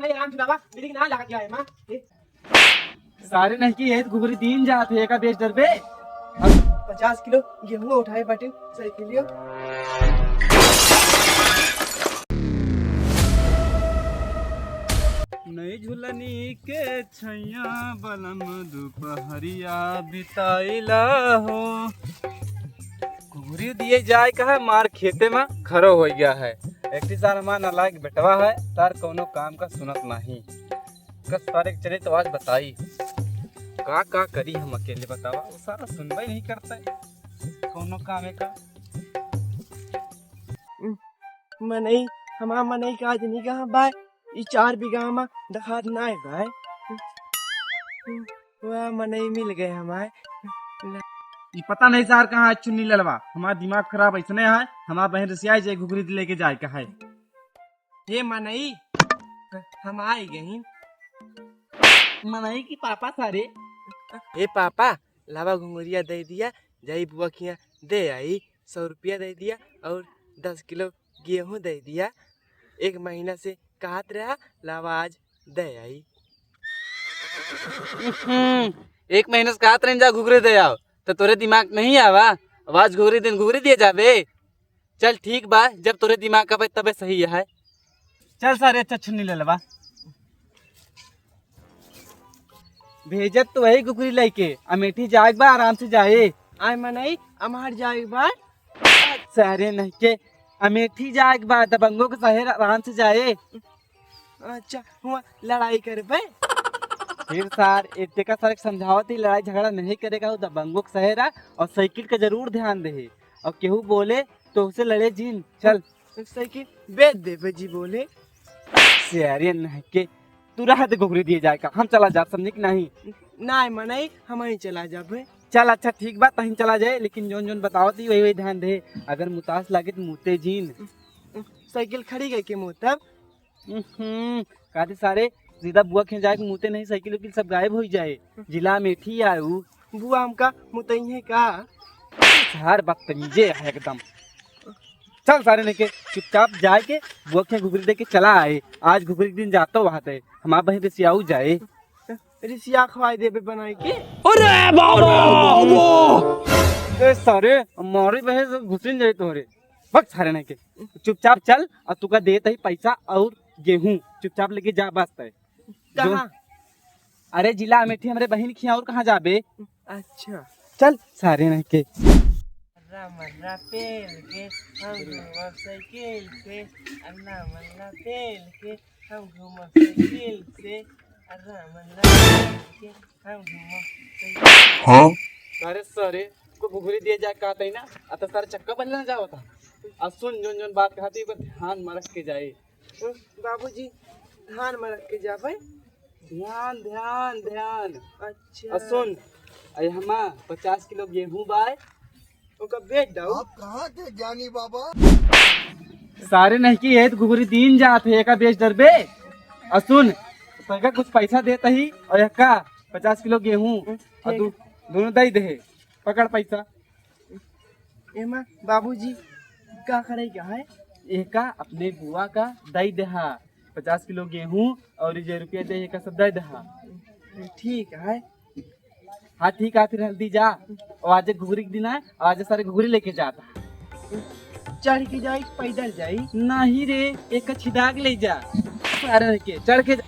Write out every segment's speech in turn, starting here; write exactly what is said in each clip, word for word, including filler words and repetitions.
ए राम जी बाबा, मेरी ना लगा क्या है माँ? ए, सारे नहीं की, ये तो घुघरी दीन जात है, एका बेच डरबे। पचास किलो गेहूं उठाए बाटे साइकिलियो। नई झुलनी के छैया बलम दुपहरिया बिताइला हो। घुघरी दिए जाए का है, मार खेते में खरो हो गया है। एक ठे सार हमार नालायक बेटवा है, सार कौनो काम का सुनत नहीं। कस सारे के चले तो आज बताई, का का करी हम अकेले बतावा, वो सारा सुनबे नहीं करता है कौनो काम का। मनई, हमार मनई का आज नहीं कहाँ बाय, ई चार बीघा में दखात नाय बाय। वाह, मनई मिल गए हमार। ई पता नहीं सार कहाँ है चुन्नी ललवा, हमार दिमाग खराब ऐसने है, हमार बहन रिसियाई जाए घुघरी लेके जाए का है। हे मनई, हम आए गइन। मनई की पापा सारे। हे पापा, लावा घुंघरिया दे दिया, जाई बुआ खिया दे आई, सौ रुपया दे दिया और दस किलो गेहूं दे दिया। एक महीना से कहत रहा, लावा आज दे आई। हम्म, एक महीना से कहत रहे जा घुघरी दे आओ, तो तोरे दिमाग नहीं आवा? अब आज घुघरी दिन घुघरी दिए जाबे। चल ठीक बा, जब तोरे दिमाग का तबे सही है। चल सारे, अच्छा छुन्नी ले लेबा। भेजत तो वही घुघरी लेके, अमेठी जाए के बा, आराम से जाए। आय मनई, अमार जाए के बा। सारे नहीं के, अमेठी जाए के बा, दबंगों के शहर, आराम से जाए। अच्छा, हुआ लड़ाई करबे? फिर सार, एक देखा सारे के समझावत ही, लड़ाई झगड़ा नहीं करेगा, वो दबंगों के शहर आ, और साइकिल का जरूर ध्यान दे, और केहू बोले तो उसे लड़े जिन। चल। साइकिल बेच देबे जी बोले। सारे नहीं के, तू रह दे घुघरी दिए जाए का, हम चला जा, समझे कि नहीं? नाय मनई, हम ही चला जाबे। चल अच्छा ठीक बा, तहीं चला जाए, लेकिन जोन जोन बतावत ही वही वही ध्यान दे। अगर मुतास लागे तो मुते जीन। साइकिल खड़ी गई के मुतब? हम्म, काहे सारे सीधा बुआ के जाए के मुते नहीं, साइकिल उकिल सब गायब हो जाए। जिला अमेठी आऊ। बुआ हमका मुतई है का? सार बदतमीजे है एकदम। चल सारे नहीं के, चुपचाप जाए के बुआ के घुघरी दे के चला आए। आज घुघरी के दिन जातो वहाँ ते हमार बहन रिसियाऊ जाए। रिसिया खवाए देबे बनाए के। अरे बाबा, बाबा। ए सारे, हमारी बहन से घुसिन जाए तोहरे। बक सारे नहीं के, चुपचाप चल, और तुका देत ही पैसा और गेहूं, चुपचाप लेके जा बस तय। कहाँ? अरे जिला अमेठी हमरे बहिन खिया, और कहाँ जाबे? अच्छा। चल सारे नहीं के। मर्रा मर्रा पेल के हम घूमब साइकिल से, अल्लाह मल्ला पेल के हम घूमब साइकिल से, अल्लाह मल्ला पेल के हम घूमब साइकिल से। हाँ? अरे सारे, को घुघरी दिए जाए कहत ही ना, अत सारे चक्का बल्ले ना जावत है। आ सुन, जोन जोन बात कहत ही, ओकर ध्यान में रख के जाए। बाबूजी, ध्यान में रख के जाबे। ध्यान, ध्यान, ध्यान। अच्छा। आ सुन, अरे हमा पचास किलो गेहूं बाय। ओका बेच दऊ। आप कहाँ थे ज्ञानी बाबा? सारे नहीं की, ये तो घुघरी दीन जात है, एका बेच डरबे। आ सुन, तोहका कुछ पैसा देत ही, और एका पचास किलो गेहूं, और ठीक। दू-, दोनों दे दे, पकड़ पैसा। एमा बाबूजी का करे का है? एका अपने बुआ का दई देहा, पचास किलो गेहूं और जे रुपया दे, एका सब दई देहा। ठीक है। हाँ ठीक है, फिर हल्दी जा। और आज घुघरी के दिन है, और आज सारे घुघरी लेके जाता। चढ़ के जाई, पैदल जाई? नहीं रे, एक छिदाग ले जा। अरे के चढ़ के जा।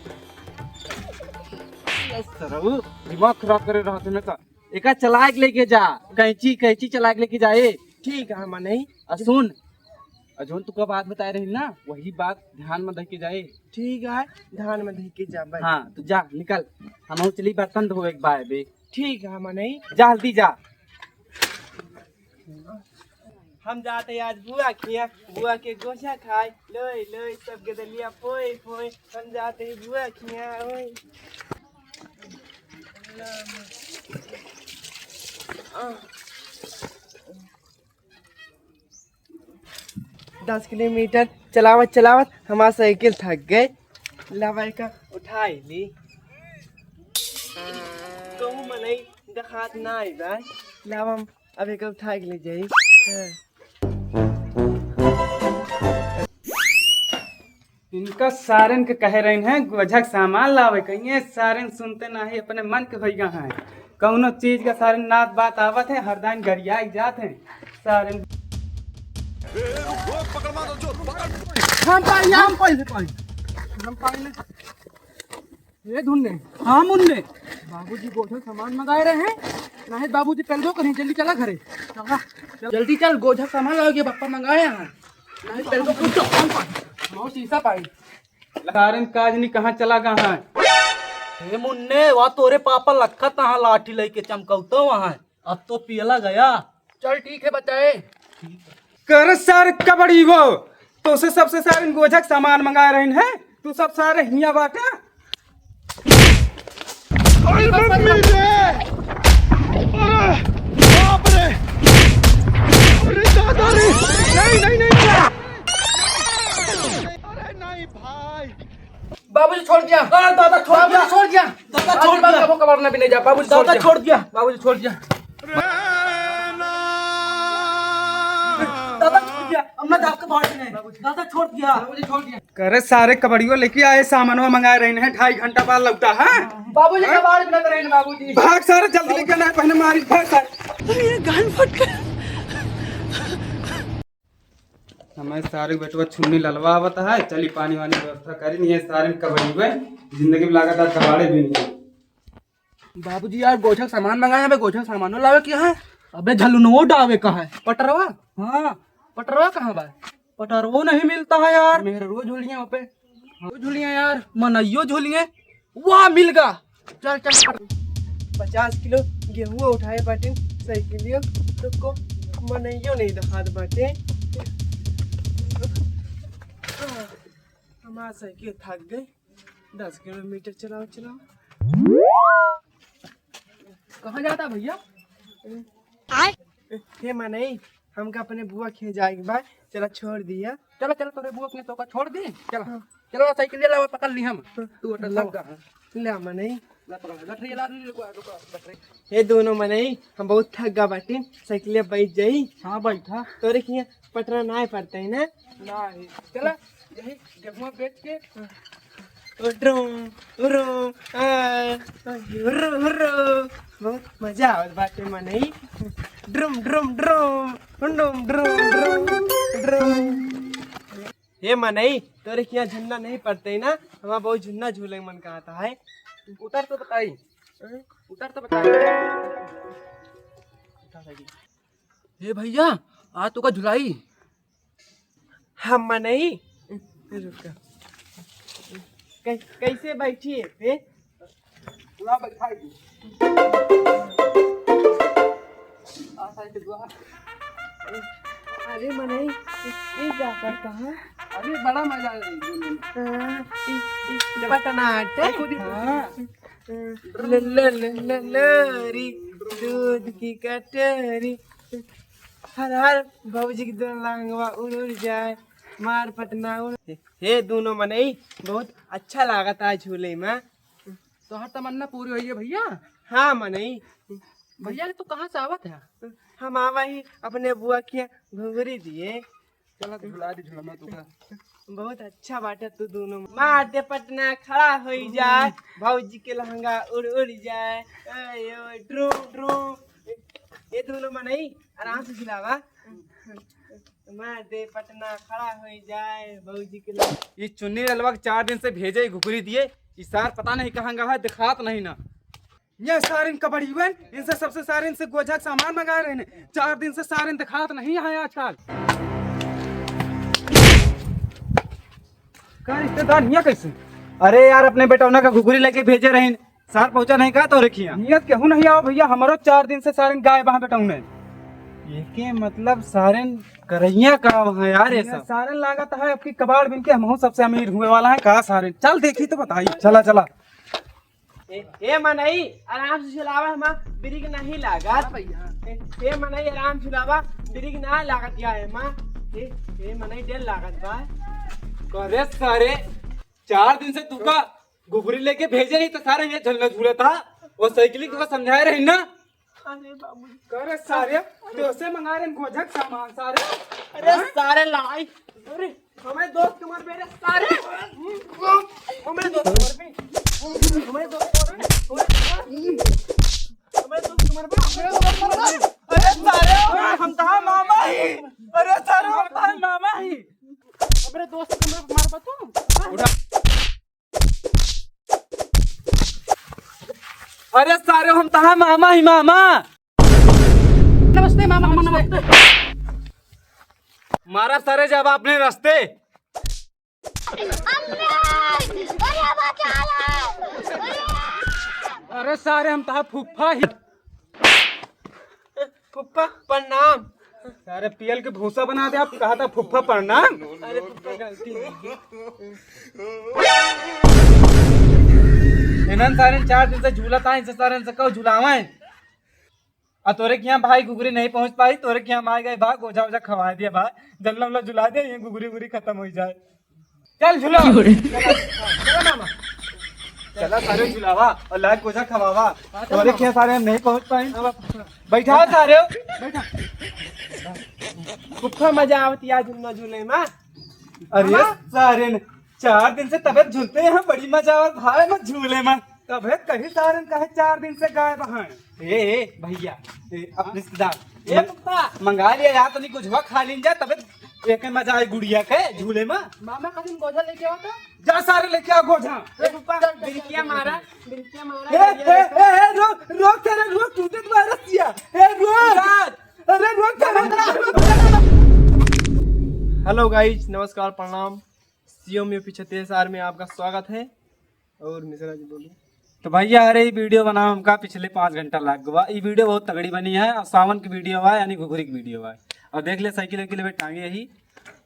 ये सरऊ, दिमाग खराब करे रहते में का। एका चलाए के लेके जा, कैंची, कैंची चलाए के लेके जा, ए। ठीक है, मनई। आ सुन, आ जोन तुका बात बताए रही ना, वही बात ध्यान में धइ के जाए। ठीक है, ध्यान में धइ के जाबे। हाँ, तो जा, निकल, हम चली बर्तन धोए के बाय बे। ठीक है, मनई। जा, हल्दी जा। हम जाते आज बुआ खिया, बुआ के गोसा खाए, लोई लोई सब गदलिया पोए पोए, हम जाते ही बुआ खिया, ओए। दस किलोमीटर चलावत चलावत हमार साइकिल थक गए। लावा एका उठाई ली। कहूँ मनई देखात ना आई बा। लावा हम अब एका उठा के ले जाई। हाँ। इनका सारेन के कहे रहिन है गोझक सामान लावे, कहिए सारेन सुनते नाही, अपने मन के होइगा हैं। कौनो चीज का सारेन नात बात आवत है, हरदान गरियाई जात है सारेन। हम पाई, हम पहले पाई, हम पहले। ए धुन्ने। हाँ मुन्ने। बाबूजी गोझक सामान मंगाए रहे हैं, नहीं बाबूजी पेलबो करें, जल्दी चला घरे। चला, चल, जल्दी चल, गोझक सामान लाओगे, पप्पा मंगाए हैं। नहीं पेलबो कुछ तो कम पाई, बहुत शीशा पाई। सारेन काजनी कहाँ चला गा है? ए मुन्ने, वा तोरे पापा लखत हैं लाठी लइके चमकौतो वहाँ। अब तो पियला गया। चल ठीक है बचाए। करे सारे कबड़ी वो, तोसे सबसे सारे गोझक सामान मंगाए रहिन है, तू सब सारे हियाँ बाटे। अरे मम्मी रे! अरे बाप रे! अरे दादा रे! नहीं, नहीं, नहीं, नहीं! अरे नहीं भाई! बाबूजी छोड़ दिया। अरे दादा छोड़ बाबूजी दिया। छोड़ दिया। दादा आज छोड़ के बाद दिया। कबो कबाड़ ना भी नहीं जा। बाबूजी छोड़ दादा दिया। छोड़ दिया। बाबूजी छोड़ दिया। दादा छोड़ दिया। अब मैं दादा के बाहर नहीं। दादा छोड़ दिया। बाबूजी छोड़ दिया। करे सारे कबड़ियो लेके आए, सामानवा मंगाए रहे हैं, ढाई घंटा बाद लौटा है। बाबूजी कबाड़ भी ना करे हैं बाबूजी। भाग सारे जल्दी लेके ना पहले मारी, भाग सारे। अरे ये गान फट गया। हमारे सारे बेटवा छुन्नी ललवा आवत है, चली पानी वानी व्यवस्था करी, नहीं है सारे कबड़ी हुए, जिंदगी में लागत है कबाड़े भी नहीं। बाबूजी यार गोछा सामान मंगाए, अबे गोछा सामानो लावे के है, अबे झलुनवो डावे का है, पटरवा, हाँ, पटरवा कहाँ बा? पटरवो नहीं मिलता है यार, मेहररुओ झूलिया पे, हाँ, झूलिया यार, मनइयो झूलिया, वाह, मिल गा। चल, चल, पचास किलो गेहूं उठाए बाटे, साइकिलियो तो को मनइयो नहीं दिखात बाटे। हमार साइकिल थक गई, दस किलोमीटर चलाओ, चलाओ। कहाँ जाता भैया? हे मनई, हमका अपने बुआ के जाए के बा, चला छोड़ दिया। चला, चला, तोरे बुआ के तो का छोड़ दी। चला, हाँ। चला, साइकिल ले लावा, पकड़ ली हम। हाँ। तू ओटा लावा। लग गा। ले मनई। ला पकड़, बैठ रे, ला, रुक, रुक, रुक, बैठ रे। हे दोनों मनई, हम बहुत थक गा बाटी, साइकिल ले बैठ जाई। हाँ, बैठा। तोरे किया पटरा ना पड़ता है ना? ना ही। चला, यही गेहुआ बेच के। उर्रो, उर्रो, आ, उर्रो, उर्रो। बहुत मजा आवत बाटे मनई। ड्रुम, ड्रुम, ड्रुम, ड्रुम, ड्रुम, ड्रुम, ड्रुम। हे मनई, तोरे किया झुन्ना नहीं पड़ते ना? हमारा बहुत झुन्ना झूले मन कहता है। उतर तो बताई। उतर तो बताई। हे भैया, आ तो का झुलाई। हम मनई, रुक। कै-, कैसे बैठी है बे? ला बैठाई दी। आ साइड दुआ। अरे मनई, ये क्या करता है? अरे बड़ा मजा आ रही है। हाँ, ई, ई, पटना हटे। देखो, देखो। हाँ। ल, ल, ल, ल, लोरी, दूध की कटोरी। हर हर भौजी के दोनों लहंगवा उड़ उड़ जाए, मार पटना उड़। हे दोनों मनई, बहुत अच्छा लागत है झूले में। तोहर तमन्ना पूरी होई है भैया। हाँ मनई। भैया, तू कहाँ से आवत है? हम आवा ही अपने बुआ के घुघरी दिए। चला तो झुला दे, झुला मैं तू का। बहुत अच्छा बाटे तू दोनों। मार दे पटना खड़ा होई जाए, भौजी के लहंगा उड़ उड़ जाए। ए, ओ, ड्रूम, ड्रूम। ये दोनों मनई आराम से झुलावा। मार दे पटना खड़ा होई जाए, भौजी के लहंगा। ये चुन्नी ललवा के चार दिन से भेजे, घुघरी दिए, ई सार पता नहीं कहाँ गा है, दिखात नहीं ना। ये सारिन कबड़ियन, इनसे सबसे सारे इनसे गोझा के सामान मंगाए रहे हैं। चार दिन से सारिन दिखात नहीं है आजकल। का रिश्तेदार हिया कैसे? अरे यार, अपने बेटौना का घुघरी लेके भेजे रहे, सार पहुंचा नहीं का तो रखिया। नियत केहू नहीं आओ भैया, हमारो चार दिन से सारिन गायब है बेटौने। ये के मतलब सारिन करैया का वहाँ यार, ये भैया, सब। सारिन लागत है आपकी कबाड़ बिन के हमहू सबसे अमीर हुए वाला है का सारिन। चल देखी तो बताई। चला, चला। ए, ए मनई, आराम से चलावा, हमा ब्रेक नहीं लागत। हाँ भैया। ए, ए मनई, आराम से चलावा, ब्रेक ना लागत या एमा। ए, ए मनई, डर लागत बा। अरे सारे, चार दिन से तुका घुघरी लेके भेजे ही तो सारे ये झलना झूला था। वो साइकिल तुका समझाए रही ना। अरे बाबू। करे सारे, तो से मंगा रहे गोझा के सामान सारे। अरे हाँ? सारे लाई। अरे हमारे दोस्त के मर मेरे सारे। हमारे दोस्त के मर पे। हमारे दोस्त के मर पे। हमारे दोस्त के मर पे। अरे सारे, हम तहार मामा ही। अरे सारे, हम तहार मामा ही। हमारे दोस्त के मर, मर बा तू। अरे सारे, हम तहार मामा ही, मामा। नमस्ते मामा, मामा, नमस्ते। मारा सारे जब अपने रास्ते। अरे, अरे बचा लो। अरे। अरे सारे, हम तहार फुफ्फा ही। फुफ्फा प्रणाम। सारे पियल के भूसा बना दे, आप कहा था फुफ्फा प्रणाम। अरे फुफ्फा, गलती हो गई। इन्हन सारे चार दिन से झूलत आए, इनसे सारे इनसे कहो झुलावे। आ तोरे के यहाँ भाई घुघरी नहीं पहुँच पाई, तोरे के यहाँ माई गए भाई, गोझा ओझा खवा दिया भाई, जल्ला उल्ला झुला दिया, ये घुघरी उघरी खत्म हो जाए। चल झुला। चला, चला मामा। चला सारे झुलावा और लाइक गोझा खवावा। हाँ, चल तोरे मामा। के सारे हम नहीं पहुँच पाए। हाँ, बाप। बैठा सारे। बैठा। खूब मजा आवत या झूलना झूले मा। अरे मामा। सारे न, चार दिन से तबीयत झूलते हैं, बड़ी मजा आवत भाई, मत झूले मा। तबीयत कहीं सारे न कहे चार दिन से गायब हैं। ए, ए, भैया, ए, अपने रिश्तेदार। ए, पप्पा। मंगा लिया यार, तनी गोझवा खा लीन जा, तबीयत एक मजा आई गुड़िया के झूले मा। मामा, कहीं गोझा लेके आओ तो। जा सारे लेके आ गोझा। ए, पप्पा, बिरकिया मारा, बिरकिया मारा, ए, बिरकिया ए, लेके ए, ए, रोक, रोक तेरे, रोक, टूटे तुम्हारा रस्सिया। ए, रोक। उठा। अरे, रोक तेरे। हेलो गाइस, नमस्कार, प्रणाम। सीओम यूपी छत्तीस आर में आपका स्वागत है। और मिश्रा जी बोलिए। तो भैया, अरे, ई वीडियो बनावे हमका पिछले पाँच घंटा लाग गवा। ई वीडियो बहुत तगड़ी बनी है और सावन की वीडियो है, यानी घुघरी की वीडियो है। और देख ले, साइकिल वाइकिल पे टांगे ही।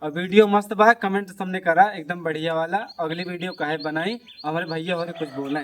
और वीडियो मस्त बा, कमेंट सबने करा एकदम बढ़िया वाला। अगली वीडियो काहे बनाई, हमारे भैया हो रे कुछ बोले।